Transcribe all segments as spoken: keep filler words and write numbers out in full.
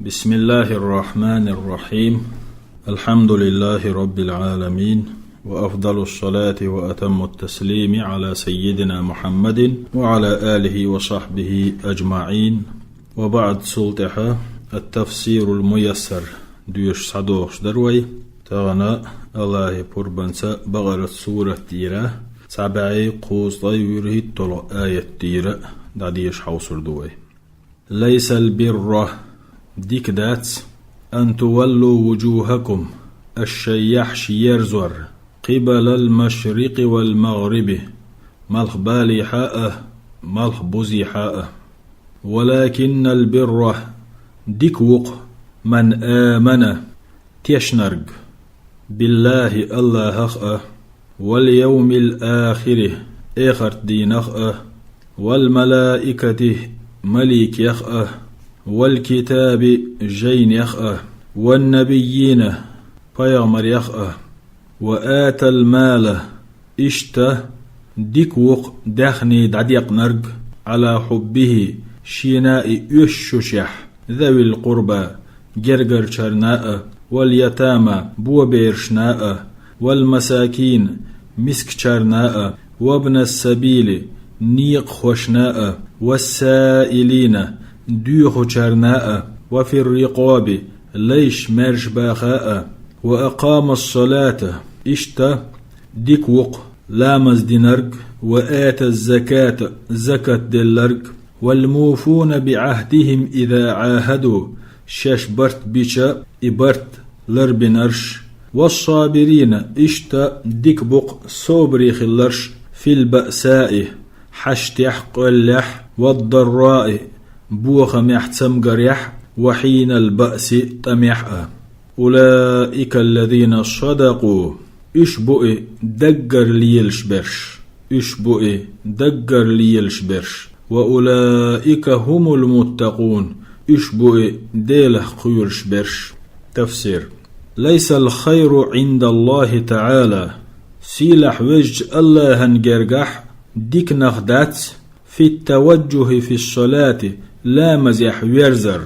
بسم الله الرحمن الرحيم. الحمد لله رب العالمين، وأفضل الصلاة وأتم التسليم على سيدنا محمد وعلى آله وصحبه أجمعين. وبعد، цул тӀехьа التفسير الميسر доьшуш схьадохуш дара вай. Тахана, Аллахьан пурбанца, Бакъарат сурат тӀера цхьа бӀе кхузткъе вуьрхӀитталгӀа аят тӀера дӀадеша хьовсур ду вай. ليس البر, дика дац, أن تولوا وجوهكم, аша шайн яххьаш ерзор, قبل المشرق والمغرب, малхбалехьа а, малхбузехьа а. ولكن البر, дика ву-кх, من آمن, тешнарг, بالله, Аллахьах а, واليوم الآخر, эхарт дийнах а, والملائكة, маликех а, والكتاب, жайнех а, والنبيين, пайхамарех а, وآتى المال, иштта дика ву-кх даьхни дӀадекънарг, على حبه, шена и оьшушехь, ذوي القربى, гергарчарна а, واليتامى, боберашна а, والمساكين, мискачарна а, وابن السبيل, некъахошна а, والسائلين, доьхучарна а, وفي الرقاب, лайш маьрша баха а, وأقام الصلاة, иштта дика ву-кх ламаз динарг, وآتى الزكاة, закат делларг, والموفون بعهدهم إذا عاهدوا, шаьш барт бича и барт ларбинарш, والصابرين, иштта дика бу-кх собаре хилларш, في البأساء, хьаштехь, къоьллехь, والضراء, бохамехь, цамгарехь, وحين البأس, тӀамехь а. أولئك الذين صدقوا, уьш бу и даггара лелаш берш. Уьш бу и даггара лелаш берш. وأولئك هم المتقون, уьш бу и Делах кхоьруш берш. Тафсир. ليس الخير عند الله تعالى, сийлахь везачу Аллахьан гергахь диканах дац, في التوجه في الصلاة, ламазехь верзар,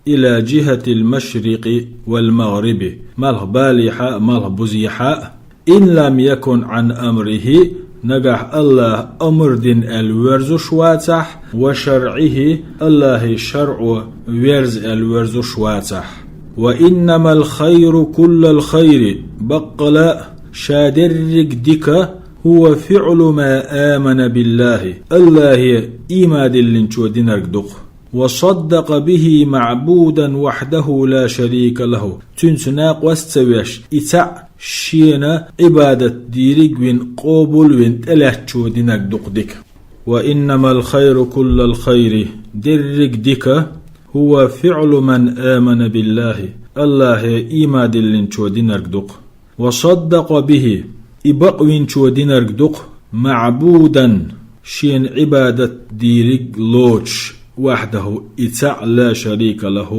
إلى جهة المشرق والمغرب, малхбалехьа а, малхбузехьа а, إن لم يكن عن أمره, нагахь Аллахьа амар дина аьлла верзуш вацахь, وشرعه, Аллахьан шарӀо верза аьлла верзуш вацахь. وإنما الخير كل الخير, баккъала ша дерриг дика, هو فعل من آمن بالله, Аллахье ийман диллинчо динарг ду-кх. وصدق به معبودا وحده لا شريك له, цуьнца накъост ца веш, и цхьаъ шена Ӏибадат дийриг а вина, къобал а вина тӀелаьцначо динарг ду-кх дика. وإنما الخير كل الخير, дерриг дика, هو فعل من آمن بالله, Аллахье ийман диллинчо динарг ду-кх. وصدق به, и бакъвинчо динарг ду-кх, معبودا, шена Ӏибадат дийриг лоцуш, وحده, и цхьаъ, لا شريك له,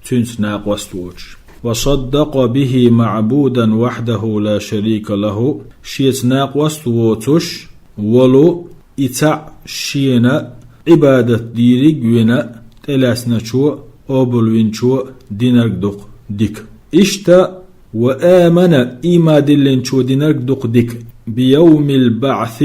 цуьнца накъост воцуш. وصدق به معبودا وحده لا شريك له, шеца накъост воцуш волу, и цхьаъ шена Ӏибадат дийриг а вина, тӀелаьцначо, къобалвинчо динарг ду-кх дика. Иштта, وآمن, ийман диллинчо динарг ду-кх дика, بيوم البعث,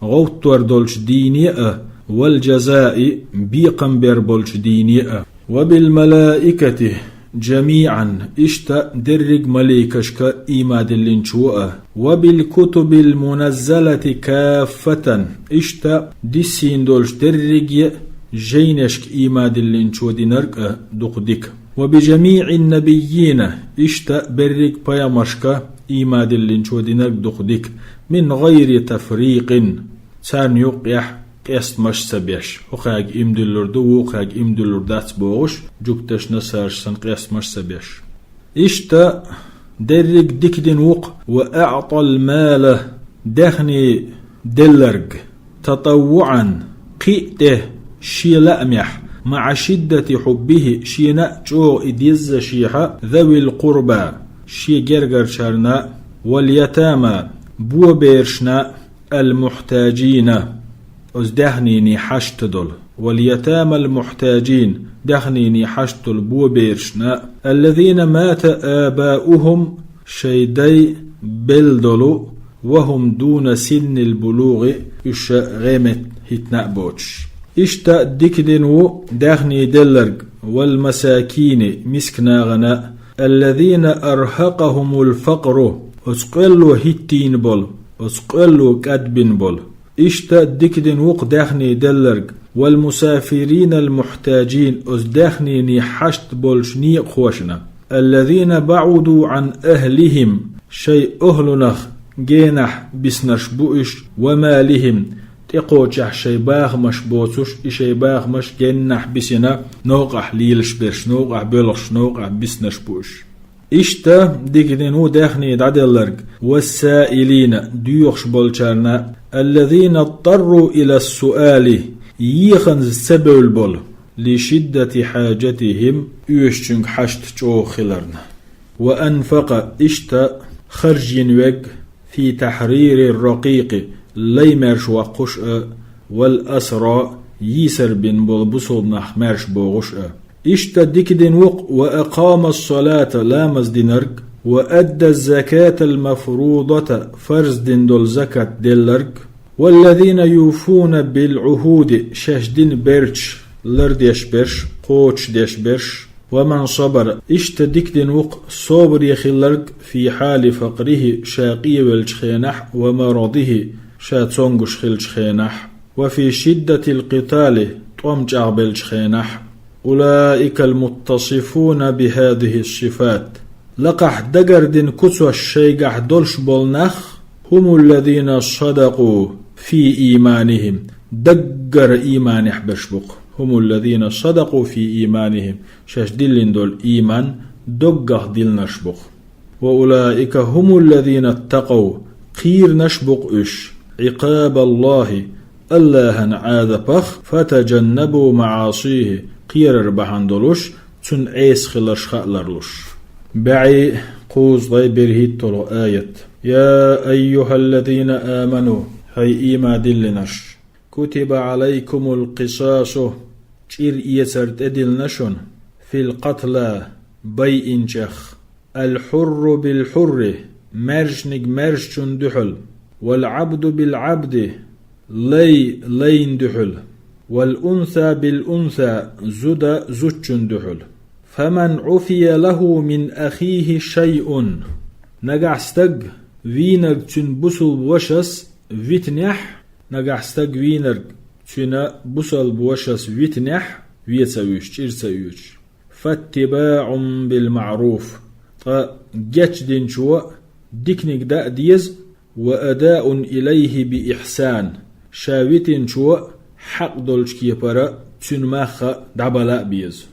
гӀовттор долчу дийне а, والجزاء, бекхам бер болчу дийне а, وبالملائكة جميعا, иштта дерриг маликашка ийман диллинчо а, وبالكتب المنزلة كافة, иштта диссийна долчу дерриге а жайнашка ийман диллинчо динарг а ду-кх дика. وبجميع النبيين, иштта берриг пайхамаршка ийман диллинчо динарг ду-кх дика, من غير تفريق, царна юккъехь къестамаш ца беш, хӀокхаьрга ийман диллур ду, вукхаьрга ийман диллур дац бохуш, жуьгташна, насарашна санна къестамаш ца беш. Иштта дерриг дика дина ву-кх, وأعطى المال, даьхни делларг, تطوعا, кхин а тӀе, шен лаамехь, مع شدة حبه, шена а чӀогӀа и деззашехьа, ذوي القربى, шен гергарчарна а, واليتامى, боберашна а, المحتاجين, оцу даьхнина хьашта долу. واليتامى المحتاجين, даьхнийний хьашт долу бо берашна, الذين مات آباؤهم, шайн дай белла долу, وهم دون سن البلوغ, уьш гӀеметтахӀиттина а боцуш. Иштта дика дина ву даьхний делларг, والمساكين, миска нахана, الذين أرهقهم الفقر, оцу къоьлло хӀиттийна болу, оцу къоьлло кӀадбина болу. Иштта дика дина ву-кх даьхний делларг, والمسافرين المحتاجين, оцу даьхнийний хьашт болчу некъахошна, الذين بعدوا عن أهلهم, шайн охӀлунах генахь биснарш бу уьш, ومالهم, тӀекхочехь шайн бахамаш боцуш, и шайн бахамаш геннахь бисина, новкъахь лелаш берш, новкъахь боьлхуш, новкъахь биснарш бу уьш. Иштта дика дина ву даьхний дӀаделларг, والسائلين, доьхуш болчарна, الذين اضطروا إلى السؤال, еханза ца бевлла болу, لشدة حاجتهم, оьшучуьнга хьашт чӀогӀа хиларна. وأنفق, иштта харж йина верг, في تحرير الرقيق, лай маьрша воккхуш а, والأسرى, йийсар бина болу бусалба нах маьрша бохуш а. Иштта дика дина ву-кх, وأقام الصلاة, ламаз динарг, وأدى الزكاة المفروضة, фарз дина долу закат делларг, والذين يوفون بالعهود, шаьш дина берташ лардеш берш, кхочушдеш берш, ومن صبر, иштта дика дина ву-кх собаре хилларг, في حال فقره, ша къевеллачу хенахь, ومرضه, ша цомгуш хиллачу хенахь, وفي شدة القتال, тӀом чӀагӀбеллачу хенахь. أولئك المتصفون بهذه الصفات. Лакхахь дагардина куцаш шайгахь долуш болу нах, هم الذين صدقوا في إيمانهم, даггара ийманехь берш бу-кх. هم الذين صدقوا في إيمانهم, шаьш диллина долу ийман доггах диллинарш бу-кх. وأولئك هم الذين اتقوا, кхийринарш бу-кх уьш, عقاب الله, АллахӀан Ӏазапах, فتجنبوا معاصيه, кхерар бахьана долуш, цуьнан Ӏеса хиларш хаалуш. БӀе кхузткъе берхӀитталгӀа аят. يا أيها الذين آمنوا, хӀай ийман диллинарш, كتب عليكم القصاص, чӀир эцар тӀедиллина шуна, في القتلى, байинчех, الحر بالحر, маьршаниг маьршачунна дуьхьал, والعبد بالعبد, лай лайна дуьхьал, والأنثى بالأنثى, зуда зудчунна дуьхьал. فمن عفي له من أخيه شيء, нагахь стаг вийнарг цуьнан бусалба вашас витинехь, нагахь стаг вийнарг цуьнан бусалба вашас витинехь, вен ца вуьйцуш, чӀир ца оьцуш. فاتباع بالمعروف, ткъа гечдинчо диканиг дан а деза, وأداء إليه بإحسان, ша витинчо хьакъ долчу кепара цуьнан мах а дӀабала а беза.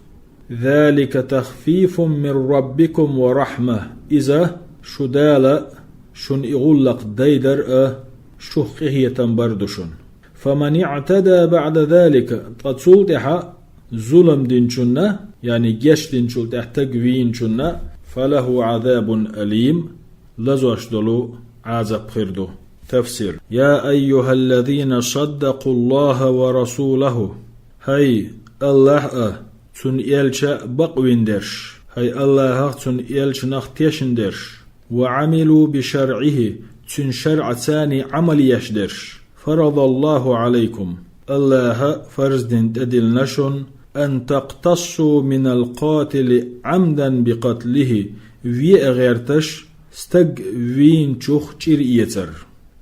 ذلك تخفيف من ربكم ورحمة, иза шу Дала шуна и гӀуллакх дайдар а, шух къинхетам бар ду шуна. فمن اعتدى بعد ذلك, ткъа цул тӀаьхьа зулам динчунна, яъни гечдинчул тӀаьхьа стаг вийначунна, فله عذاب أليم, лазош долу Ӏазап хир ду. Тафсир. يا أيها الذين صدقوا الله ورسوله, хӀай АллахӀ а, цуьнан элча а бакъвина дерш, хӀай АллахӀах, цуьнан элчанах тешна дерш, وعملوا بشرعه, цуьнан шарӀаца Ӏамал еш дерш. فرض الله عليكم, АллахӀа фарз дина тӀедиллина шуна, أن تقتصوا من القاتل عمدا بقتله, вен а гӀерташ, стаг вийначух чӀир эцар.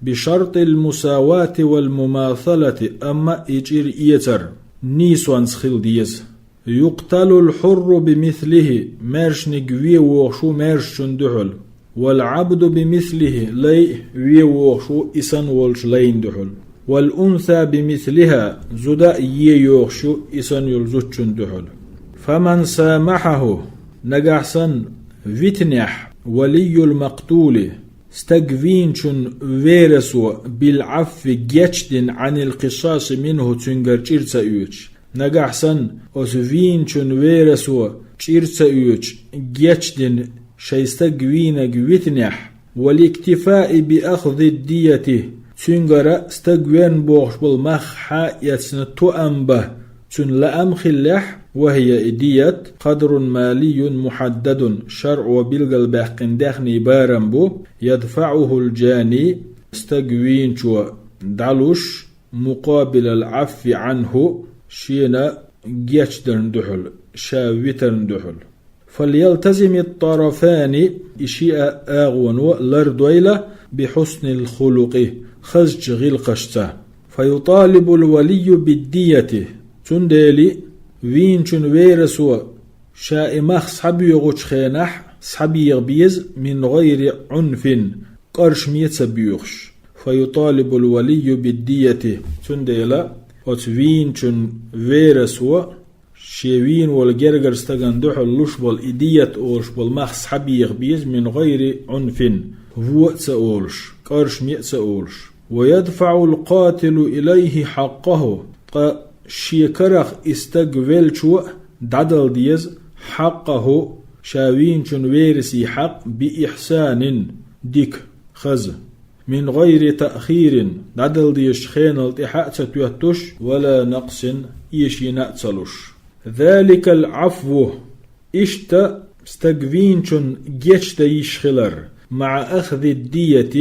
بشرط المساواة والمماثلة, амма и чӀир эцар нийсонца хила деза. يقتل الحر بمثله, маьршаниг вен вогӀуш ву маьршачунна дуьхьал. والعبد بمثله, лай вен вогӀуш ву и санна волчу лайна дуьхьал. والأنثى بمثلها, зуда а вен йогӀуш ю и санна йолу зудчунна дуьхьал. فمن سامحه, нагахь санна витинехь, ولي المقتول, стаг вийначун верасо, بالعفو, гечдина, عن القصاص منه, цуьнгара чӀир ца оьцуш. Нагахь санна оцу вийначун верасо чӀир ца оьцуш, гечдина, шайн стаг вийнарг витинехь, والاكتفاء بأخذ الدية, цуьнгара стаг вен бохуш болу мах хьаэцна тоам бан, Цуьнан лаам хиллехь, وهي и дият, قدر مالي محدد, шарӀо билгалбаьккхина даьхни барам бу, يدفعه الجاني, стаг вийначо дӀалуш, مقابل العفو عنه, шена гечдарна дуьхьал, ша витарна дуьхьал. فليلتزم الطرفان, и шиъ а агӀоно лардойла, بحسن الخلق, хазачу гӀиллакхашца. فيطالب الولي بالدية, цундела вийначун верасо ша и мах схьабоьгӀучу хенахь схьабеха беза, من غير عنف, къаршаме а ца боьхуш. فيطالب الولي بالدية, цундела оцу вийначун верасо шен вийна волу гергара стагана дуьхьал луш болу и дият олуш болу мах схьабеха беза, من غير عنف, вон а ца олуш, къаршаме а ца олуш. ويدفع القاتل إليه حقه, ткъа шен карах и стаг веллачо а дӀадала деза, حقه, ша вийначун верасийн хьакъ, بإحسان, дика, хаза. من غير تأخير, дӀадала дезачу хенал тӀаьхьа а ца тоьттуш, ولا نقص, эшийна а ца луш. ذلك العفو, иштта стаг вийначунна гечдан йиш хилар, مع أخذ الدية,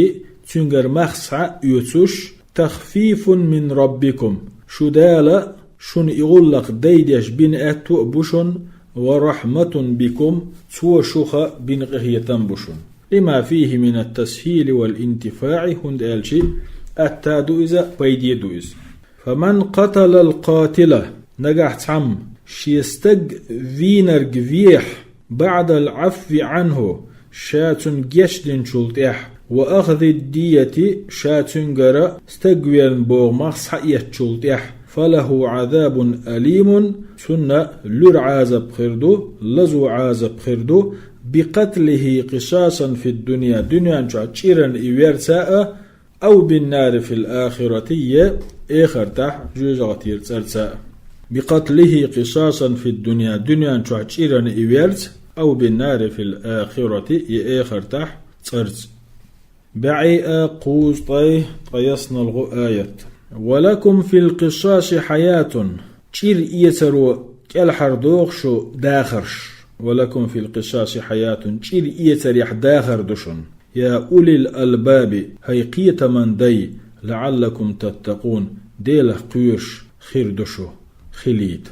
цуьнгара мах схьа а оьцуш, تخفيف من ربكم, шу Дала шуна и гӀуллакх дайдеш бина аьтто а бу шуна, ورحمة بكم, Цо шуха бина къинхетам бу шуна. لما فيه من التسهيل والانتفاع, хӀунда аьлча атта а ду иза, пайде а ду иза. فمن قتل القاتل, нагахь цхьамма шен стаг вийнарг вехь, بعد العفو عنه, ша цунна гечдинчул тӀаьхьа, وأخذ الدية, ша цуьнгара стаг верна боху мах схьаэцначул тӀаьхьа, فله عذاب أليم, цунна луьра Ӏазап хир ду, лазо Ӏазап хир ду, بقتله قصاصا في الدنيا, дуьнен чохь чӀиран и верца а, أو بالنار في الآخرة, е эхартахь жоьжахатера цӀарца а. بقتله قصاصا في الدنيا, дуьнен чохь чӀиран и верца, أو بالنار في الآخرة, е эхартахь цӀарца. БӀе а кхузткъе ткъайоьсналгӀа аят. ولكم في القصاص حياة, чӀир эцаро кӀелхьардоху шу дахарш. ولكم في القصاص حياة, чӀир эцарехь дахар ду шуна. يا أولي الألباب, хӀай кхетаман дай, لعلكم تتقون, Делах кхоьруш хир ду шу, хилийта.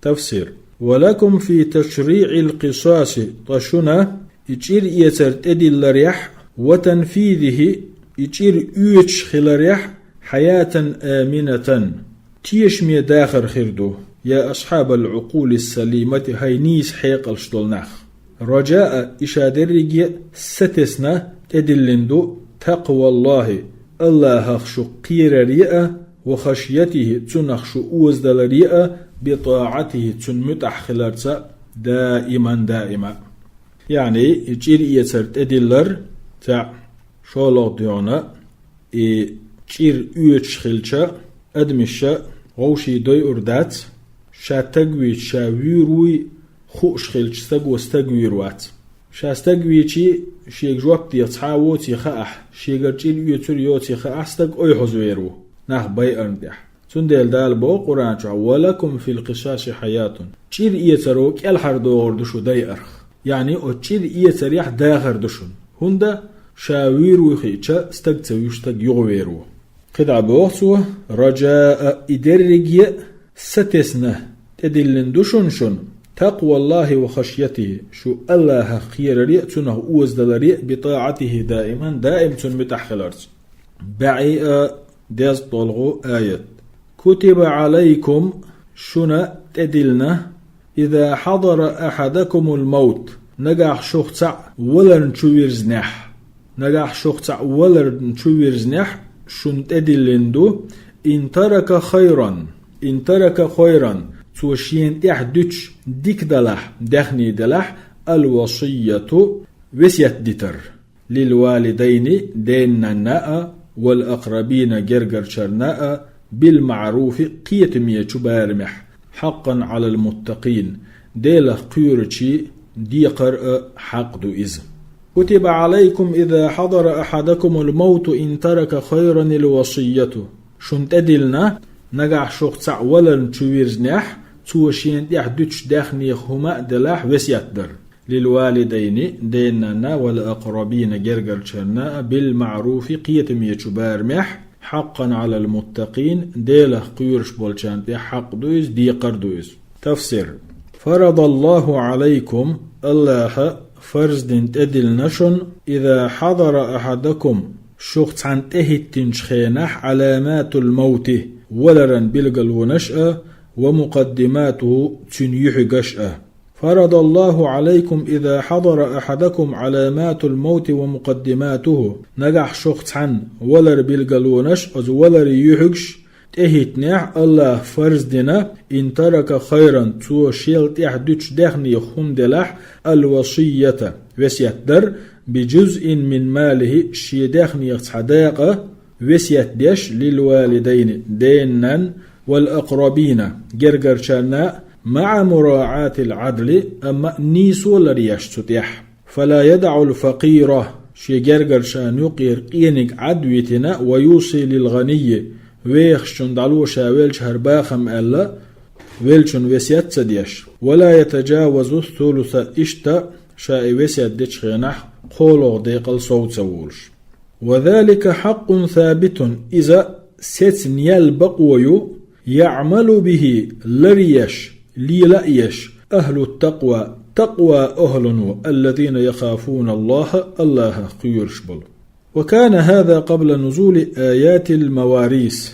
Тафсир. ولكم في تشريع القصاص, ткъа шуна и чӀир эцар тӀедилларехь, وتنفيذه, и чӀир оьцуш хиларехь, حياة آمنة, тешаме дахар хир ду, يا أصحاب العقول السليمة, хӀай нийса хьекъалш долу нах. رجاء, и ша дерриге а сатесна тӀедиллина ду, تقوى الله, АллахӀах шу кхерар а, وخشيته, Цунах шу озадалар а, بطاعته, Цунна муьтӀахь хиларца, دائما, даима. Яъни, и чӀир эцар тӀедиллар, цхьаъ, шолгӀа дуьйна, и чӀир оьцуш хилча, адамаша вовшийн дойур дац, ша стаг вийча, ша вуьйр вуй, хууш хилча стаго стаг вуьйр вац. Ша стаг вийча, шега жоп деха цхьа а воций хаахь, шегара чӀир оьцур йоций хаахь, стаг ойхьузвер ву, нах байарна тӀехь. Цундела Дала боху Къуръан чохь: «Ва лакум фил къисаси хьаятун». ЧӀир эцаро кӀелхьардохур ду шу дайарх. Яъни оцу чӀир эцарехь дахар ду шуна. ХӀунда ша вуьйр ву хиъча, стаг ца вуьйш стаг юхавер ву. КхидӀа боху цо: «Раджаа», и дерриге а сатесна тӀедиллина ду шуна шуна, «такъваллахи ва хашйатихи», шу АллахӀах кхераре а, цунах озадаларе а, «битаӀатихи даиман», даим цунна муьтӀахь хиларца. БӀе а дезткъолгӀу аят. «Кутиба Ӏалайкум», шуна тӀедиллина, «иза хьадара ахьадакумул маут», нагахь шух цхьаъ валарна чу вирзинехь. Нагахь шух цхьаъ валарна чу вирзинехь шуна тӀедиллина ду, «ин тарака хайран», «ин тарака хайран», цо шена тӀехь дуьтуш дика далахь, даьхни далахь, «ал васийяту», весет дитар. «Лил валидайни», ден-нанна а, «вал акърабина», гергарчарна а, «бил маъруфи», кхетамечу барамехь, «хьакъан Ӏалал муттакъин», Делах кхоьручийн декхар а хьакъ ду иза. «Кутиба Ӏалайкум иза хьадара ахьадакумул мауту ин тарака хайранил васийяту». Шуна тӀедиллина, Нагахь шух цхьаъ валарна чу вирзинехь, цо шена тӀехь дуьтуш даьхнех хӀума а делахь, весет дар. للوالدين, ден-нанна, والأقربين, гергарчарна, بالمعروف, кхетамечу барамехь, حقا على المتقين, Делах кхоьруш болчарна тӀехь хьакъ ду иза, декхар ду иза. Тафсир. فرض الله عليكم, Аллаха фарз дина тӀедиллина шуна, إذا حضر أحدكم, шух цхьанна тӀехӀиттинчу хенахь, علامات الموت, валаран билгалонаш а, ومقدماته, цуьнан юьхьигаш а. فرض الله عليكم إذا حضر أحدكم علامات الموت ومقدماته. Нагахь шух цхьанна валар билгалонаш, оцу валар юьхьигаш тӀехӀиттинехь, Аллаха фарз дина, إن ترك خيرا, цо шел тӀехь дуьтуш даьхнех хӀума делахь, الوصية, весет дар, بجزء من ماله, шен даьхнех цхьа дакъа, весет деш, للوالدين, ден-нанна, والأقربين, гергарчарна, مع مراعاة العدل, амма нийсо ларъеш цу тӀехь. فلا يدع الفقير, шен гергарчарна юкъера къениг Ӏад а витина, ويوصي للغني, вехачунна дӀало ша велча хӀара бахам аьлла, велчунна весет а ца деш. ولا يتجاوز الثلث, иштта ша и весет дечу хенахь кхоалгӀа декъал сов ца волуш. وذلك حق ثابت, иза сецна яьлла бакъо ю, يعمل به, ларъеш, лела а еш, أهل التقوى, такъван охӀлано, الذين يخافون الله, Аллахах кхоьруш болу. وكان هذا قبل نزول آيات المواريث.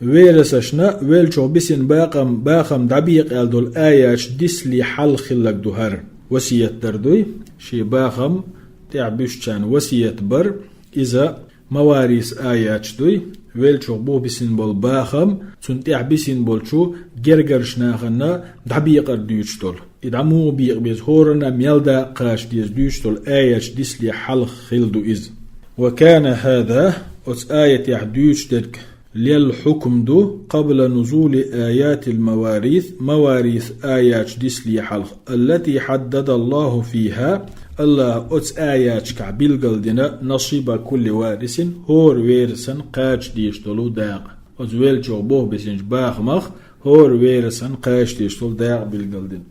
Верасашна веллачух бисина бахам, бахам дӀабекъаьлла долу аяташ дисале хьалха хилларг ду хӀара. Васият дар дуй, шен бахам тӀехь буьсучарна васият бар, иза Маварис аяташ дуй, веллачух бу бисина болу бахам, цунна тӀехь бисина болчу гергарчу нахана дӀабекъар дуьйцуш долу. И дӀа муха бекъа беза, хӀоранна а мел дакъа кхача деза дуьйцуш долу аяташ дисале хьалха хилла ду иза. وكان هذا, оцу аятехь дуьйцуш дерг лелла хьукм ду, قبل نزول آيات المواريث, маварис аяташ дисале хьалха, التي حدد الله فيها, Аллаха оцу аяташкахь билгалдина, نصيب كل وارث, хӀора верасана кхача дезаш долу дакъа. Оцу веллачух боху бисинчу бахамах хӀора верасана кхача дезаш долу дакъа билгалдина.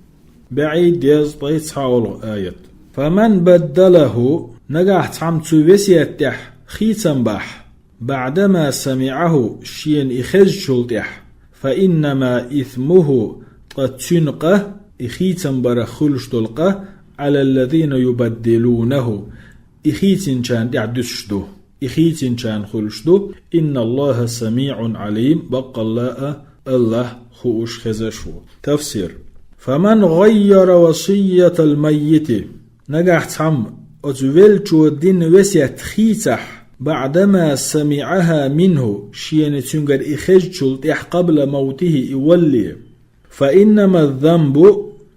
БӀе дезткъе цхьа олу аят. فمن بدله, нагахь цхьамма цу весет тӀехь хийцам бахь, بعدما سمعه, шена и хезачул тӀехь, فإنما إثمه, ткъа цуьнан къа, и хийцам барах хуьлуш долу къа, على الذين يبدلونه, и хийцинчарна тӀехь дуьсуш ду. И хийцинчарна хуьлуш ду. إن الله سميع عليم, баккъалла а Аллах хууш, хезаш ву. Тафсир. فمن غير وصية الميت, нагахь цхьамма оцу веллачо дина весет хийцахь, بعدما سمعها منه, шена цуьнгара и хезачул тӀехь, قبل موته, и валале, فإنما الذنب,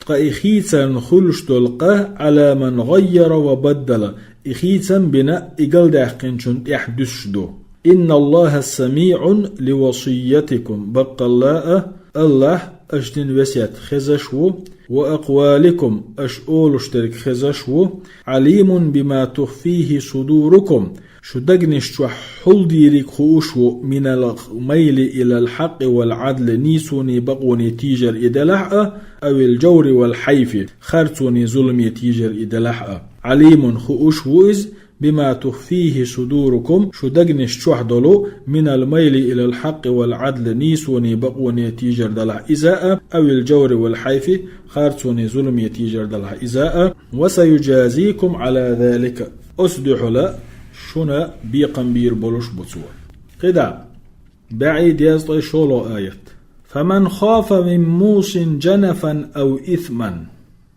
ткъа и хийцарна хуьлуш долу къа, على من غير وبدل, и хийцам бина, и галдаьккхинчунна тӀехь дуьсуш ду. إن الله سميع لوصيتكم, баккъалла а Аллах аша дина весет хезаш ву, وأقوالكم, аша олуш дерг хезаш ву, عليم بما تخفيه صدوركم, шу дагнаш чохь хьулдийриг хууш ву, من الميل إلى الحق والعدل, нийсоне, бакъоне тийжар и делахь а, أو الجور والحيف, харцоне, зуламе тийжар и делахь а. عليم, хууш ву иза, بما تخفيه صدوركم, шу дагнаш чохь долу, من الميل إلى الحق والعدل, нийсоне, бакъоне тийжар делахь иза а, أو الجور والحيف, харцоне, зуламе тийжар делахь иза а. وسيجازيكم على ذلك. Оцу дуьхьала шуна бекхам бийр болуш бу цо. КхидӀа, бӀе дезткъе шолгӀа аят. فمن خاف من موص جنفا أو إثما.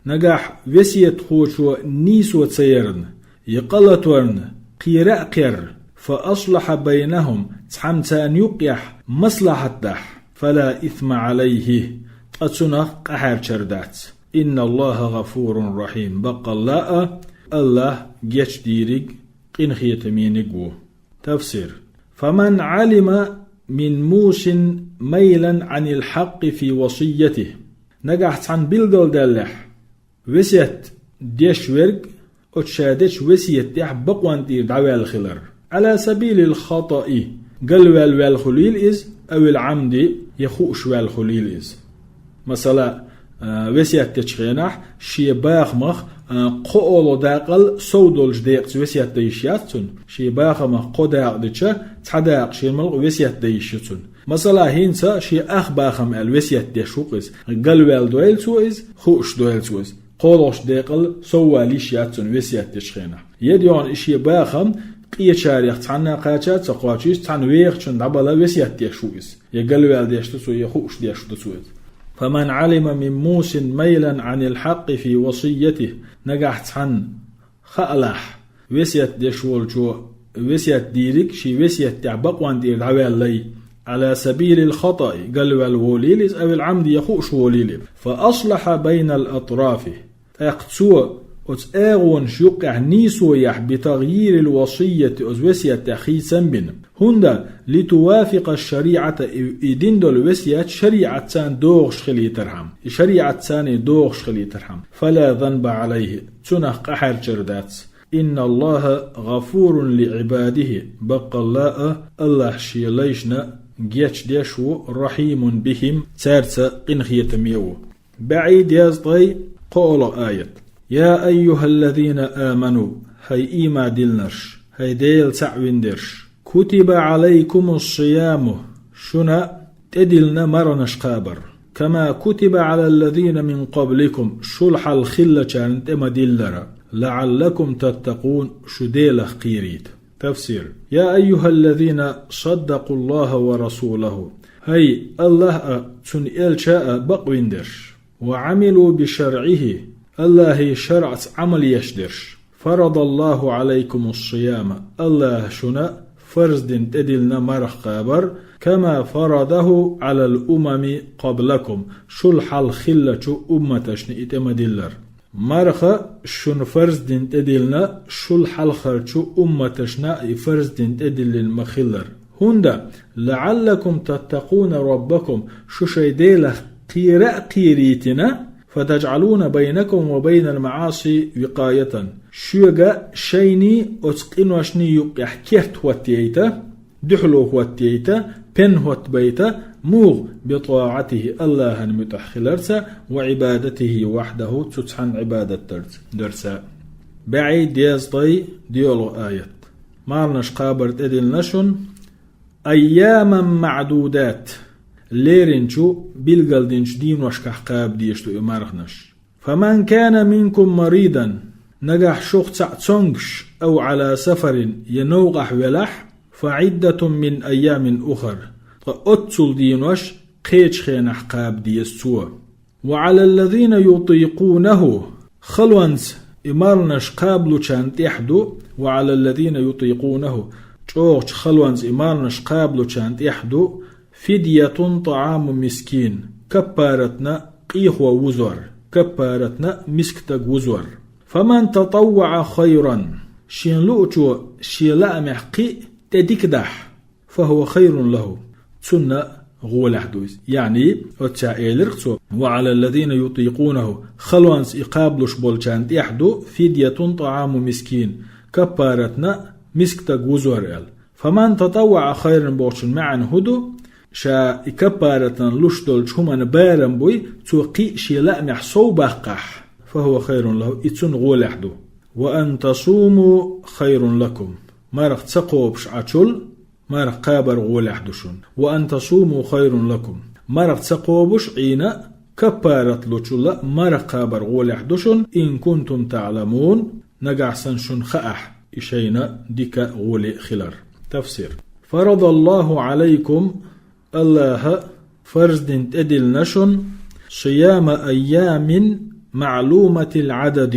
Нагахь весетхочо нийсо ца ярна, я къа латорна кхера а кхерра, فأصلح بينهم, цхьамма царна юккъехь маслахьат дахь, فلا إثم عليه, ткъа цунах къахьарчар дац. إن الله غفور رحيم, баккъалла а Аллах гечдийриг, къинхетамениг ву. Тафсир. فمن علم من موص ميلا عن الحق في وصيته. Нагахь цхьамма билгалдаьллехь, весет деш верг оцу ша дечу весет тӀехь бакъонна тӀера дӀаваьлла хилар. على سبيل الخطأ, галваьлла ваьлла хуьлийла иза, أو العمد, я хууш ваьлла хуьлийла иза. Масала, а, весет дечу хенахь шен бахамах, а, кхоалгӀа дакъал сов долчу декъаца весет дан йиш яц цунна. Шен бахамах кхо дакъа дича, цхьа дакъа шена мукъа весет дан йиш ю цунна. Масала, хӀинца шен ах бахам аьлла весет деш ву-кх иза. Галваьлла дойла цо иза, хууш дойла цо иза. КхоалгӀачу декъал сов вала йиш яц цунна весет дечу хенахь. Я дегӀана и шен бахам къечарех цхьанна кхача а ца кхочуш, цхьана вехачунна дӀабала весет деш ву иза. Я галваьлла деш ду цо, я хууш деш ду цо иза. فمن علم من موصٍ ميلًا عن الحق في وصيته. Нагахь цхьанна хаалахь, весет деш волчо весет дийриг шен весет тӀехь бакъонна тӀера дӀаваьллай, على سبيل الخطأ, галваьлла волийла иза, أو العمد, я хууш волийла, فأصلح بين الأطراف. ТӀаккха цо оцу агӀонаш юккъехь нийсо яхь, بتغيير الوصية, оцу весет тӀехь хийцам бина. ХӀунда? لتوافق الشريعة, и, и дина долу весет шариӀатца догӀуш хилийтархьама. И шариӀатца догӀуш хилийтархьама. فلا ذنب عليه, цунах къахьарчар дац. إن الله غفور لعباده, баккъалла а, АллахӀ Шен лайшна гечдеш ву, رحيم بهم, цаьрца къинхетаме ву. БӀе дезткъе кхоалгӀа аят. يا أيها الذين آمنوا, хӀай ийман диллинарш, хӀай Дела цхьаъ вина дерш, كتب عليكم الصيام, шуна тӀедиллина марханаш кхабар, كما كتب على الذين من قبلكم, шул хьалха хиллачарна тӀе ма-диллара, لعلكم تتقون, шу Делах кхерийта. Тафсир. يا أيها الذين صدقوا الله ورسوله, хӀай АллахӀ а, цуьнан элча а бакъвина дерш, وعملوا بشرعه, АллахӀан шарӀаца Ӏамал еш дерш, فرض الله عليكم الصيام, АллахӀа шуна фарз дина тӀедиллина марха кхабар, كما فرضه على الأمم قبلكم, шул хьалха хиллачу умматашна и тӀе ма-диллара. Марха шуна фарз дина тӀедиллина, шул хьалхарчу умматашна а и фарз дина тӀедиллина ма-хиллара. ХӀунда? لعلكم تتقون ربكم, шу шайн Делах кхера а кхерийтина, فتجعلون بينكم وبين المعاصي وقاية, шуьга шайний оцу къиношний юккъехь керт хӀоттайайта, дуьхьало хӀоттайайта, пен хӀоттабайта, муха? بطاعته, АллахӀан муьтӀахь хиларца, وعبادته وحده, цу цхьанна Ӏибадат дарца, дарца. БӀе дезткъе доьалгӀа аят. Марханаш кхабар тӀедиллина шуна, أياما معدودات, леринчу, билгалдинчу дийношкахь кхаба дезаш ду и марханаш. فمن كان منكم مريضا, нагахь шух цхьаъ цомгуш, أو على سفر, я новкъахь велахь, فعدة من أيام أخر, ткъа оццул дийнош кхечу хенахь кхаба деза цо. وعلى الذين يطيقونه, халонца и марханаш кхаблучарна тӀехь ду, وعلى الذين يطيقونه, чӀогӀачу халонца и марханаш кхаблучарна тӀехь ду, فدية طعام مسكين, каппаратна къехо вузор, каппаратна мискстаг вузор. فمن تطوع خيرا, шен луучо шен лаамехь кхин а тӀе дика дахь, فهو خير له, цунна гӀолехь ду иза. Яъни, оццехь элира цо, وعلى الذين يطيقونه, халонца и кхаблуш болчарна тӀехь ду, فدية طعام مسكين, каппаратна мискстаг вузор аьлла. فمن تطوع خيرا бохучун маьӀна хӀун ду? Ша и каппаратан луш долчу хӀуманан барам буй, цо кхин а шен лаамехь сов баккхахь, فهو خير له, и цунна гӀолехь ду. وأن تصوموا خير لكم. Марха ца кхобуш Ӏачул, марха кхабар гӀолехь ду шуна. وأن تصوموا خير لكم. Марха ца кхобуш Ӏийна, каппарат лучул а марха кхабар гӀолехь ду шуна, إن كنتم تعلمون, нагахь санна шуна хаахь, и шайна дика а гӀоле а хилар. Тафсир. فرض الله عليكم, АллахӀа фарз дина тӀедиллина шуна, صيام أيام معلومة العدد,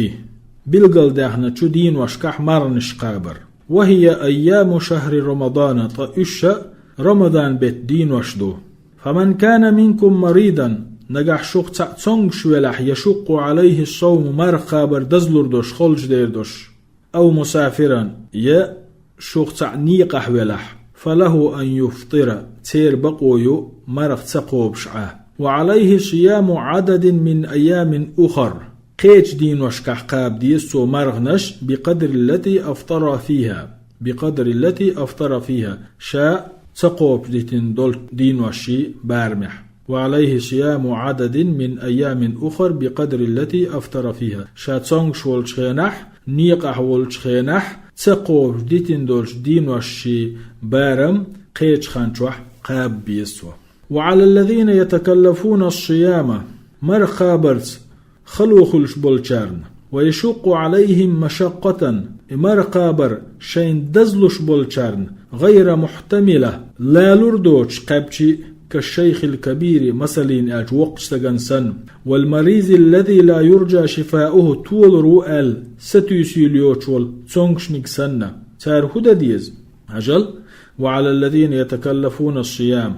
билгалдаьхначу дийношкахь марханаш кхабар. وهي أيام شهر رمضان, ткъа уьш а Рамадан беттан дийнош ду. فمن كان منكم مريضا, нагахь шух цхьаъ цомгуш велахь, يشق عليه الصوم, марха кхабар дазлур долуш, холчу дер долуш, أو مسافرا, я шух цхьаъ некъахь велахь, فله أن يفطر, церан бакъо ю марха ца кхобуш Ӏа. وعليه صيام عدد من أيام أخر, кхечу дийношкахь кхаба деза цо марханаш, بقدر التي أفطر فيها, بقدر التي أفطر فيها, ша ца кхобуш дитина долчу дийношший барамехь. وعليه صيام عدد من أيام أخر بقدر التي أفطر فيها. Ша цомгуш волчу хенахь, некъахь волчу хенахь, ца кхобуш дитина долчу дийношший барам кхечу хан чохь кхаба беза цо. وعلى الذين يتكلفون الصيام, марха кхабарца хало хуьлуш болчарна, ويشق عليهم مشقة, и марха кхабар шайна дазлуш болчарна, غير محتملة, лалур доцуш кхаьбча, كالشيخ الكبير, масаллина аьлча воккхачу стагана санна, والمريض الذي لا يرجى شفاؤه, толур ву аьлла сатуьйсийла йоцуш волу цомгушниг санна. Цара хӀун дан деза? Хьажал, وعلى الذين يتكلفون الصيام,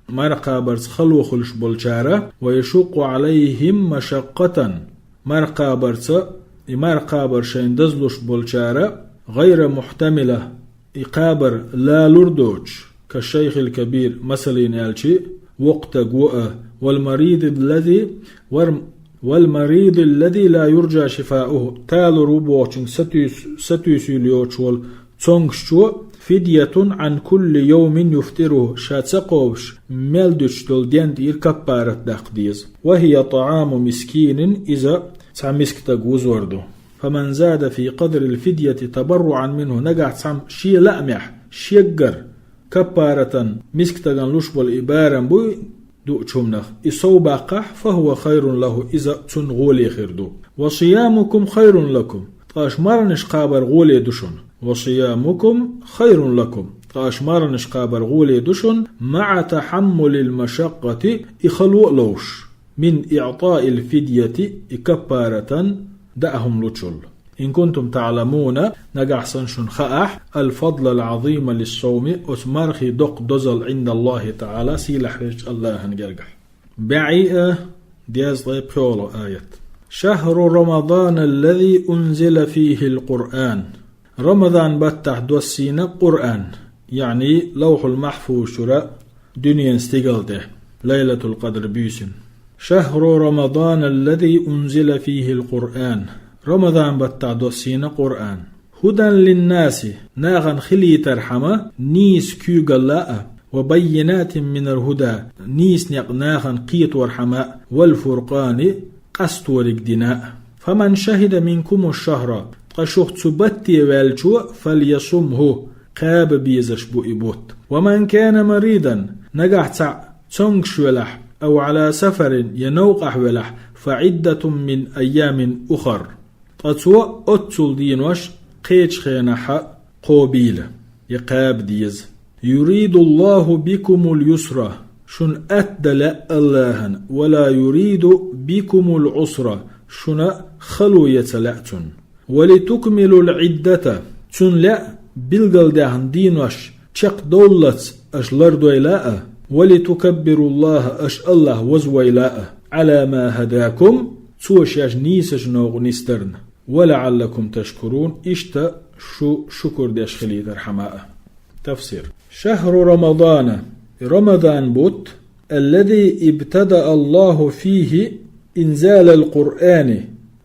марха кхабарца хало хуьлуш болчара, ويشق عليهم مشقة, марха кхабарца, и марха кхабар шайна дазлуш болчара, غير محتملة, и кхабар лалур доцуш, كالشيخ الكبير, масаллина аьлча, воккха стаг ву а, والمريض الذي, вар-, والمريض الذي لا يرجى شفاؤه, талур ву бохучуьнга сатуьйс-, сатуьйсийла йоцуш волу цомгушчо, فدية عن كل يوم يفطره, ша ца кхобуш мел дуьтуш долу ден тӀера каппарат даккха деза. وهي طعام مسكين, иза цхьа миска стаг вузор ду. فمن زاد في قدر الفدية تبرعا منه, нагахь цхьамма шен лаамехь, шеггара, каппаратан миска стагана луш болу и барам буй, дуучу хӀуманах, и сов баккхахь, فهو خير له, иза цунна гӀоле хир ду. وصيامكم خير لكم, ткъа аша марханаш кхабар гӀоле ду шуна. وصيامكم خير لكم, ткъа аша марханаш кхабар гӀоле ду шуна, مع تحمل المشقة, и хало а ловш, من إعطاء الفدية, и каппаратан даа хӀума лучул. إن كنتم تعلمون, нагахь санна шуна хаахь, الفضل العظيم للصوم, оцу мархин доккха дозалла, عند الله تعالى, сийлахь везачу АллахӀан гергахь. БӀе а дезткъе пхоьалгӀа аят. شهر رمضان الذي أنزل فيه القرآن. Рамадан баттахь доссийна Къуръан, яъни Лавхьул-Махьфуз чуьра дуьненан стигала тӀе, Лайлатул-Къадр буьйсина. شهر رمضان الذي أنزل فيه القرآن. Рамадан баттахь доссийна Къуръан. هدى للناس, нахана хилийтархьама нийса куьйгалла а, وبينات من الهدى, нийса некъ нахана кхеторхьама а, والفرقان, къасториг дина а. فمن شهد منكم الشهر, ткъа шух цу батте ваьллачо, فليصمه, кхаба безаш бу и бутт. ومن كان مريضا, нагахь цхьаъ цомгуш велахь, أو على سفر, я новкъахь велахь, فعدة من أيام أخر. Ткъа цо оццул денош кхечу хенахь кхобийла, я кхаба деза. يريد الله بكم اليسر, шуна атта дан лаьа АллахӀана, ولا يريد بكم العسر, шуна хало ян ца лаьа Цунна. ولتكملوا العدة, Цунна лаьа билгалдаьхна денош чекхдовллалц аша лардойла а, ولتكبروا الله, аша АллахӀ вазвойла а, على ما هداكم, Цо шаьш нийсачу новкъа нисдарна, ولعلكم تشكرون, иштта шу шукур деш хилийтархьама а. Тафсир. شهر رمضان, Рамадан бутт, الذي ابتدأ الله فيه إنزال القرآن,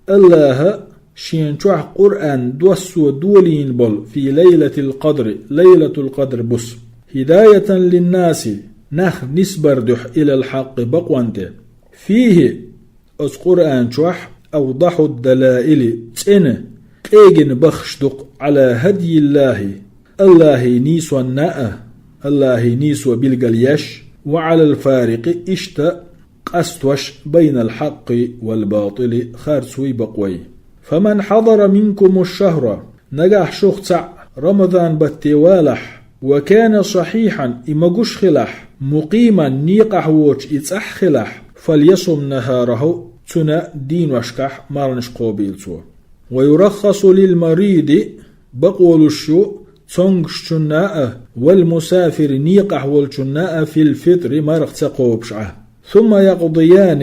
АллахӀа Шен чохь Къуръан доссо долийна болу, في ليلة القدر, Лайлатул-Къадр буса, هداية للناس, нах нисбар дуьхьа, إلى الحق, бакъонна тӀе. فيه, оцу Къуръан чохь, أوضح الدلائل, цӀена, къегина баххаш ду-кх, على هدي الله, АллахӀан нийсонна а, АллахӀан нийсо билгалъеш, وعلى الفارق, иштта къастош, بين الحق والباطل, харцой бакъой. فمن حضر منكم الشهر, нагахь шух цхьаъ Рамадан батте валахь, وكان صحيحا, и могуш хилахь, مقيما, некъахь воцуш и цӀахь хилахь, فليصم نهاره, цуьнан дийношкахь марханаш кхобийла цо. ويرخص للمريض, бакъо луш ю цомгушчунна а, والمسافر, некъахь волчунна а, في الفطر, марха ца кхобуш Ӏа. ثم يقضيان,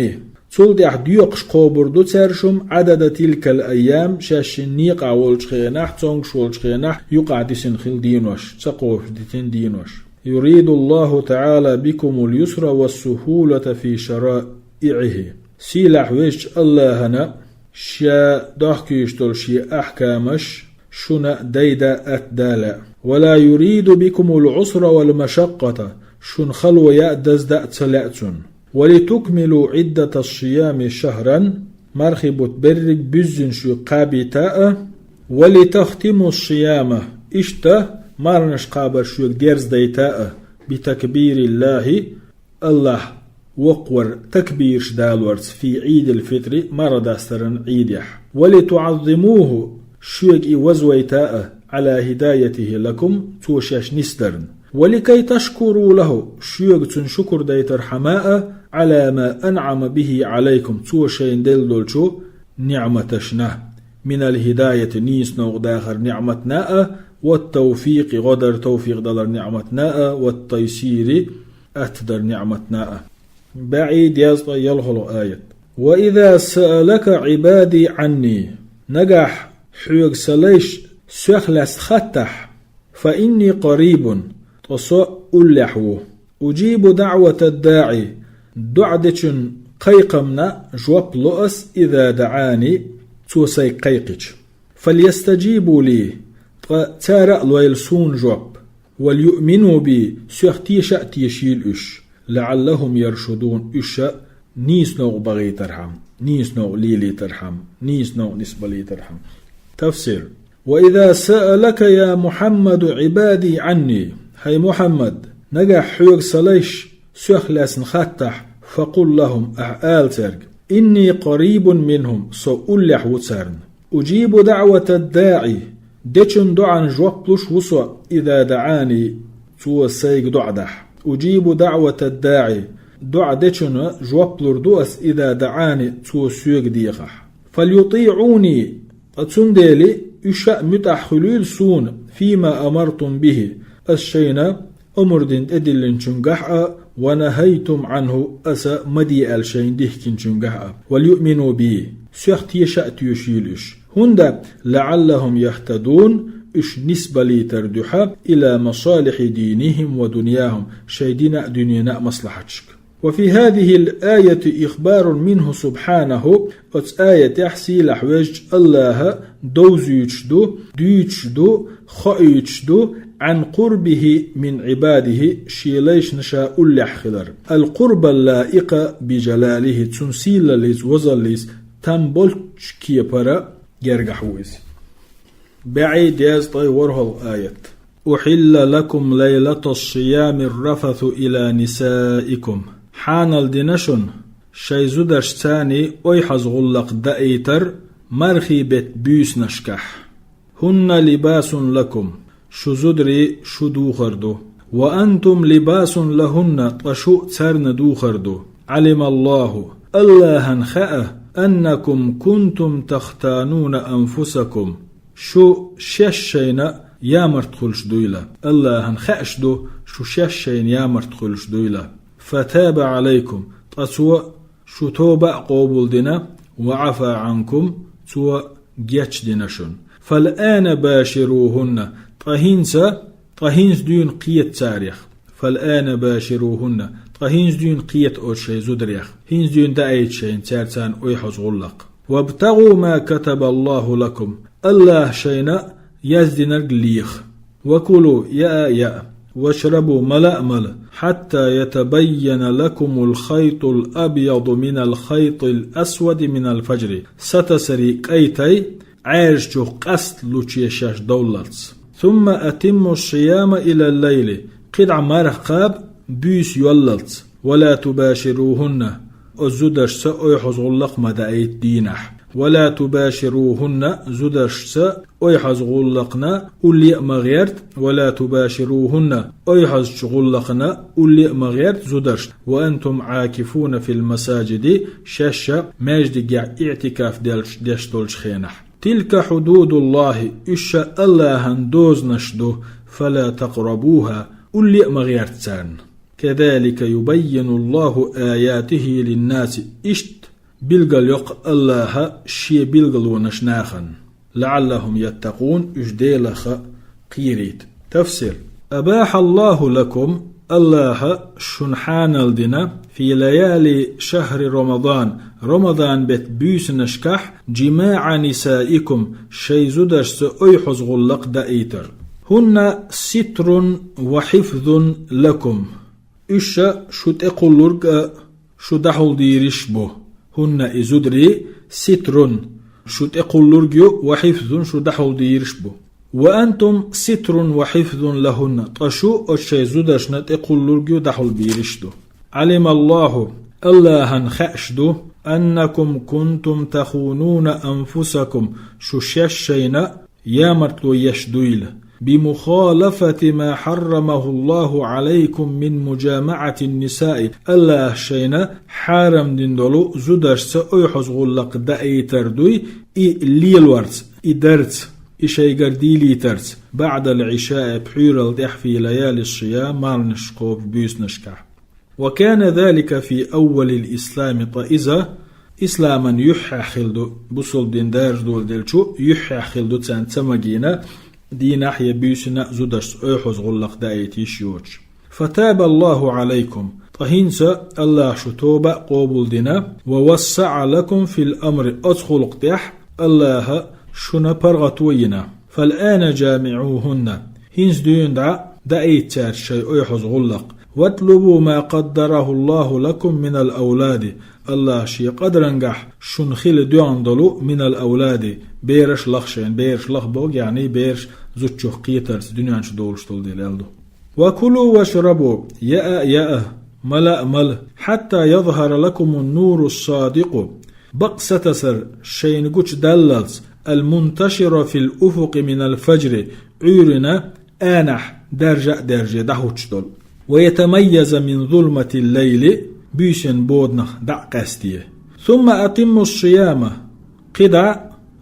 цул тӀаьхьа доькъуш кхобур ду цаьршимма, عدد تلك الأيام, шаьшшинна некъахь волчу хенахь, цомгуш волчу хенахь юкъахь дисина хилла денош, ца кхобуш дитина денош. يريد الله تعالى بكم اليسر والسهولة في شرائعه. Сийлахь везачу АллахӀана Ша дохкуьйтуш долу Шен ахькамаш шуна дайда атта да лаьа. ولا يريد بكم العسر والمشقة, шуна хало яа, дазда а ца лаьа цунна. ولتكملوا عدة الصيام شهرا, мархий бутт берриг буьззина шуьга кхабийта а, ولتختموا الصيام, иштта марханаш кхабар шуьга дерзадайта а, بتكبير الله, АллахӀ воккхавар такбираш далорца, في عيد الفطر, марха дастаран Ӏийдехь. ولتعظموه, шуьга и вазвайта а, على هدايته لكم, цо шаьш нисдарна. ولكي تشكروا له, шуьга цунна шукур дайтархьама а, على ما أنعم به عليكم, цо шайна делла долчу ниӀматашна, من الهداية, нийса новкъа дахар ниӀматна а, والتوفيق, гӀо дар, тавфикъ далар ниӀматна а, والتيسير, атта дар ниӀматна а. БӀе дезткъе ялхолгӀа аят. وإذا سألك عبادي عني, нагахь хьоьга сан лайш сох лаьцна хаттахь, فإني قريب, ткъа со уллехь ву. أجيب دعوة الداع, доӀа дечун кхайкхамна жоп ло ас, إذا دعاني, цо сайга кхайкхича. فليستجيبوا لي, ткъа цара а лойла суна жоп. وليؤمنوا بي, соьх теша а тешийла уьш. لعلهم يرشدون, уьш а нийса новкъа бахийтархьама, нийса новкъа лелийтархьама, нийса новкъа нисбалийтархьама. Тафсир. وإذا سألك يا محمد عبادي عني, хӀай Мухьаммад, нагахь хьоьга сан лайш сох лаьцна хаттахь, فقل لهم, ахь ала цаьрга, إني قريب منهم, со уллехь ву царна. أجيب دعوة الداع, дечун доӀан жоп луш ву со, إذا دعاني, цо сайга доӀа дахь. أجيب دعوة الداع, доӀа дечунна жоп лур ду ас, إذا دعاني, цо соьга дехахь. فليطيعوني, ткъа цундела уьш а муьтӀахь хуьлийла суна, فيما أمرتم به, ас шайна омра дина тӀедиллинчуьнгахь а, ونهيتم عنه, аса ма де аьлла шайна дихкинчуьнгахь а. وليؤمنوا بي, соьх теша а тоьшийла уьш. ХӀунда, لعلهم يهتدون, уьш нисбалийтар дуьхьа, إلى مصالح دينهم ودنياهم, шайн дина а, дуьненан а маслахьаташка. وفي هذه الآية إخبار منه سبحانه, оцу аятехь сийлахь везачу АллахӀа довзуьйтуш ду, дуьйцуш ду, хоуьйтуш ду, عن قربه من عباده, шен лайшна ша уллехь хилар. القرب اللائق بجلاله, цуьнан сийлаллица, везаллица там болчу кепара гергахь ву иза. БӀе дезткъе ворхӀалгӀа аят. أحل لكم ليلة الصيام الرفث إلى نسائكم. Хьанал дина шуна шайн зударшцаний ойхьаза гӀуллакх даийтар мархий беттан буьйсанашкахь. هن لباس لكم, шу зударий шу духар ду. وأنتم لباس لهن, ткъа шу царна духар ду. علم الله, АллахӀан хаьа, أنكم كنتم تختانون أنفسكم, шу шаьш шайна ямарта хуьлуш дуйла. АллахӀан хаьаш ду, шу шаьш шайна ямарта хуьлуш дуйла. فتاب عليكم, ткъа Цо шу тоба а къобалдина, وعفا عنكم, Цо гечдина шуна. فالآن باشروهن, ткъа хӀинца, ткъа хӀинца дуьйна кхета царех. فالآن باشروهن, ткъа хӀинца дуьйна кхета оцу шайн зударех. ХӀинца дуьйна даийта шайна цаьрца ойхьаза гӀуллакх. وابتغوا ما كتب الله لكم, АллахӀа шайна яздинарг леха. وكلوا, яа а яа, واشربوا, мала а мала, حتى يتبين لكم الخيط الأبيض من الخيط الأسود من الفجر, сатасарий кӀай тай Ӏаьржачух къаста луче шаьш довллалц. ثم أتموا الصيام إلى الليل, кхидӀа марха кхаба буьйса йоллалц. ولا تباشروهن, оцу зударшца ойхьаза гӀуллакх ма даийта дийнахь. ولا تباشروهن, зударшца ойхьаза гӀуллакхна улле а ма гӀерта, ولا تباشروهن, ойхьазачу гӀуллакхна улле а ма гӀерта зударшна, وأنتم عاكفون في المساجد, шаьш а маьждигехь иӀтикаф делш, деш долчу хенахь. تلك حدود الله, уьш АллахӀан дозанаш ду, فلا تقربوها, улле а ма гӀерта царна. كذلك يبين الله آياته للناس, иштта билгалйоккху АллахӀа Шен билгалонаш нахана, لعلهم يتقون, уьш Делах кхерийта. Тафсир. أباح الله لكم, Аллаха шуна хьанал дина, фи лаяли шахри Рамадан, Рамадан бетт буьйсанашкахь, жимаӀа нисаикум, шайн зудашца ойхьуз гӀуллакх даийтар. Хунна ситрун ва хьифзун лакум. Уьш шу тӀекхуллург а, шу дӀахьулдийриш бу. Хунна и зударий ситрун, шу тӀекхуллург ю, ва хьифзун, шу дӀахьулдийриш бу. Ва антум ситрун ва хьифзун лахунна, ткъа шу оцу шайн зудашна тӀекхуллург ю, дӀахьулбийриш ду. Алималлаху, Аллахьан хаьаш ду, аннакум кунтум тахунуна анфусакум, шу шаьш шайна ямартло еш дуйла. Бимухалафати ма хьаррамахуллаху алайкум мин мужамаӀатин нисаи, Аллаха шайна хьарам дина долу зудашца ойхьуз гӀуллакх даийтар дуй, и лелорца, и дарца, и шайгара дийлийтарца, баӀдал Ӏишаи, пхьуьйрал тӀехь, фи лаяли сиям, марханаш кхобуш буьйсанашкахь. Ва кана залика фи аввалил ислами, ткъа иза исламан юьххьехь хилла ду, бусалба дин даржа доладелчу юьххьехь хилла ду царна ца магийна, дийнахь я буьйсина а зудашца ойхьуз гӀуллакх даийта йиш йоцуш. Фатаба Аллаху алайкум, ткъа хӀинца Аллаха шу тоба а къобалдина, ва вассаӀа лакум фил амри, оцу гӀуллакх тӀехь Аллаха шуна паргӀато йина. Фал-ана жамиӀухунна. ХӀинца дуьйна дӀа даийта цаьрца шайн ойхьуз гӀуллакх. Ватлубу ма къаддарахуллаху лакум минал авлади. Аллаха шен къадарангахь шуна хила доьгӀна долу минал авлади. Бераш лаха шайна, бераш лаха боху, яъни бераш зудчух кхетарца дуьнен чу долуш долу дела аьлла ду. Ва кулу вашрабу, яа а яа, мала а мала, хьатта язхара лакумун нурус садикъу, бакъ сатасар шайна гучудаллалц, ал-мунташиру фил уфукъи минал фажри, Ӏуьйранна анахь даьржа а даьрже дӀахӀуттуш долу. Ва ятамайяза мин зулматил лайли, буьйсанан боданах дӀа а къаьсте. Сумма атиммус сияма, кхидӀа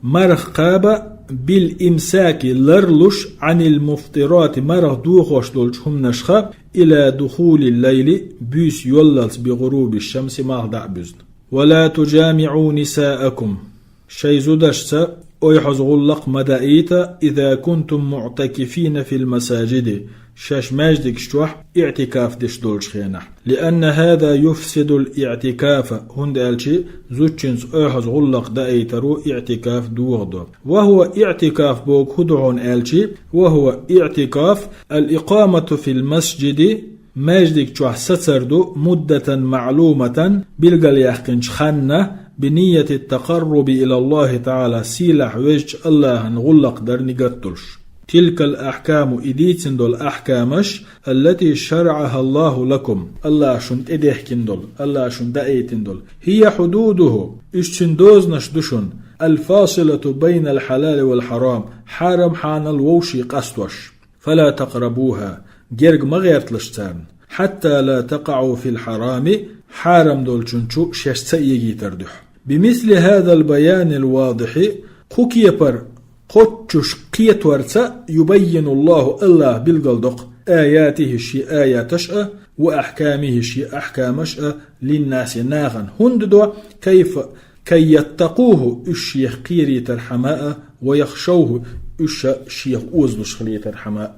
марха кхаба, бил имсаки, ларлуш, Ӏанил муфтирати, марха дохош долчу хӀуманашха, ила духулил лайли, буьйса йоллалц, би гӀуруби шамси, малх дӀа а буьзна. Ва ла тужамиӀу нисаакум, шайн зудашца ойхьуз гӀуллакх ма даийта, иза кунтум муӀтакифина фил масажиди, шаьш маьждигаш чохь иӀтикаф деш долчу хенахь. Лианна хаза юфсидул иӀтикафа, хӀунда аьлча зудчуьнца ойхьуз гӀуллакх даийтаро иӀтикаф дохадо. Ва хӀува, иӀтикаф боху хӀун ду хьуна аьлча, ва хӀува иӀтикаф, ал-икъамату фил масжиди, маьждиг чохь сацар ду, муддатан маълуматан, билгалъяьккхинчу ханна, би нияти такъарруби илаллахи таӀала, сийлахь везачу Аллахьан гӀуллакх дар нигат долуш. Тилкал ахькаму, и дийцина долу ахькамаш, аллати шараӀахаллаху лакум, Аллаха шуна тӀедехкина долу, Аллаха шуна даийтина долу, хӀия хьудудуху, уьш цуьнан дозанаш ду шуна, алфасилату байнал хьалали вал хьарам, хьарам-хьанал вовшийн къастош. Фала такърабуха, герга ма гӀерталаш царна, хьатта ла такъаӀу фил хьарами, хьарам долчун чу шаьш ца эгийтар дуьхьа. Бимисли хазал баянил вадихьи, кху кепара кхоччуш кхеторца, юбаййинуллаху, Аллаха билгалдокху, аятихи, шен аяташ а, ва ахькамихи, шен ахькамаш а, линнаси, нахана. ХӀунда до, кайфа, кай яттакъуху, уьш шех кхерийтархьама а, ва яхшавху, уьш шех озалуш хилийтархьама а.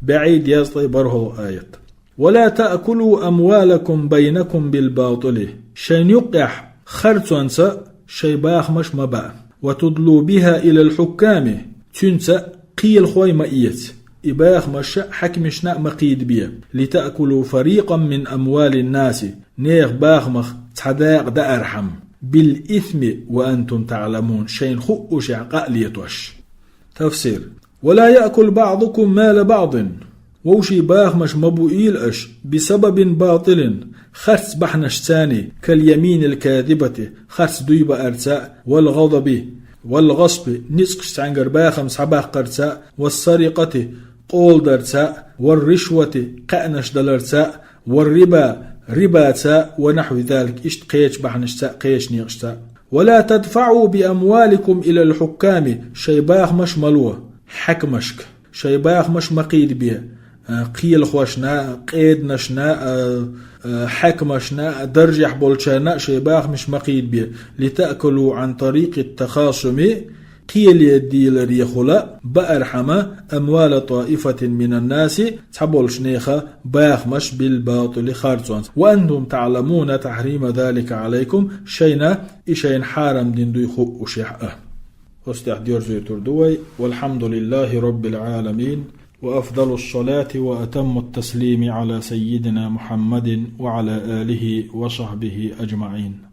БегӀида, язткъе бархӀалгӀа аят. Ва ла таъкулу амвалакум байнакум бил батили. Шайн юккъехь харцонца шайн бахамаш ма баа. Ва тудлу биха илал хьукками. Цуьнца кхелахой ма эца. И бахамаш хьаькамашна а ма кхийдабе. Ли таъкулу фарикъам мин амвалин наси. Нехан бахамах цхьа дакъа даархьама. Бил исми ва антум таъламун. Шайна хуъушехь къа а летош. Тафсир. Ва ла яъкул баъдукум мала баъдин. Вовшийн бахамаш ма буийла аша, бисабабин батилин, харц бахьанашцани, кал яминил казибати, харц дуй баарца, вал гӀадаби, вал гӀасби, ницкъаш цхьаьнгара бахам схьабаккхарца, вас сарикъати, къола дарца, вар ришвати, кхаънаш даларца, вар риба, рибаца, ва нахьви залик, иштта кхечу бахьанашца, кхечу некъашца. Ва ла тадфаъу би амваликум илал хьукками, шайн бахамаш ма ло хьаькамашка, шайн бахамаш ма кхийдабе, а, кхелахошна а, къеданашна а, а, хьаькамашна а, даржехь болчарна а шайн бахамаш ма кхийдабе, ли таъкулу ан тарикъит тахасуми, кхеле дийлар яхула баархьама, أموال طائفة من الناس, цхьаболчу нехан бахамаш, بالباطل, харцонца. وأنتم تعلمون تحريم ذلك عليكم, шайна и шайна хьарам дина дуй хуъушехь а. Оцу тӀехь дерзуьйтур ду вай. والحمد لله رب العالمين، وأفضل الصلاة وأتم التسليم على سيدنا محمد وعلى آله وصحبه أجمعين.